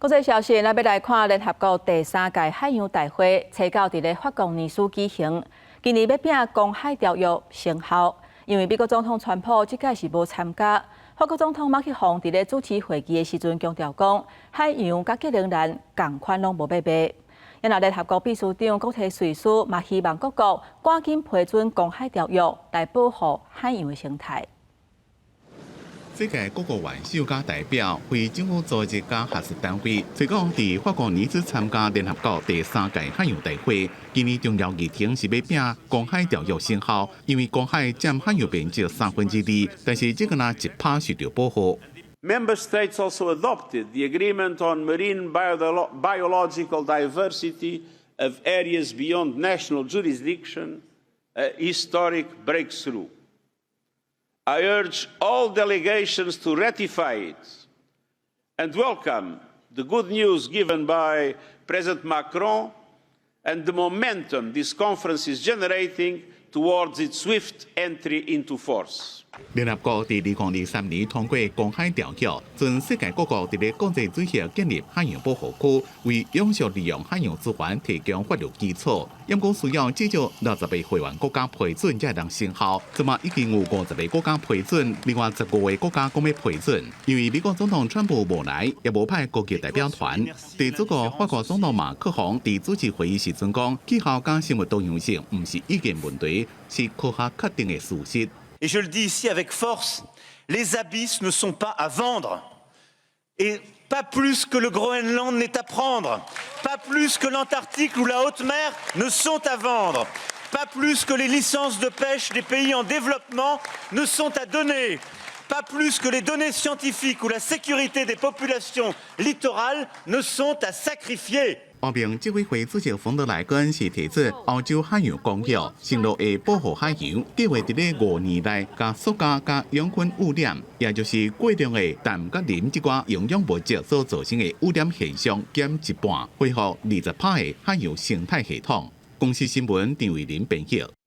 國際消息，咱欲來看聯合國第三屆海洋大會，初九佇咧法國尼斯舉行。今年欲拚公海條約成效，因為美國總統川普這屆是無參加。法國總統馬克宏佇咧主持會議的時陣強調講，海洋佮格陵蘭仝款攏無欲賣。啊若聯合國秘書長古特瑞斯嘛希望各國趕緊批准公海條約來保護海洋的生態。世界各國元首佮代表、非政府組織佮學術單位，初九佇法國尼斯參加聯合國第三屆海洋大會。今年重要議程是欲拚公海條約成效，因為公海佔海洋面積二三分之，但是這個若1%受著保護。 Member states also adopted the agreement on marine biological diversity of areas beyond national jurisdiction, a historic breakthrough. I urge all delegations to ratify it and welcome the good news given by President Macron and the momentum this conference is generating towards its swift entry into force. 聯合國佇2023年通過公海條約，全世界各國佇咧國際水域建立海洋保護區，為永續利用海洋資源提供法律基礎。毋過需要至少60個會員國家批准才會當生效。這馬已經有50個國家批准，另外15個國家講欲批准。因為美國總統川普無來，也無派高級代表團。佇這個法國總統馬克宏佇主持會議時陣講，氣候佮生物多樣性毋是意見問題，是科學確定的事實。 Et je le dis ici avec force, les abysses ne sont pas à vendre. Et pas plus que le Groenland n'est à prendre, pas plus que l'Antarctique ou la haute mer ne sont à vendre, pas plus que les licences de pêche des pays en développement ne sont à donner, pas plus que les données scientifiques ou la sécurité des populations littorales ne sont à sacrifier. 歐盟執委會主席馮德萊恩是提出歐洲海洋公約，承諾會保護海洋，計劃佇咧5年內，共塑膠佮養分污染，也就是過量的氮佮磷這寡營養物質所造成的污染現象減一半，恢復20%的海洋生態系統。公視新聞張偉林編譯。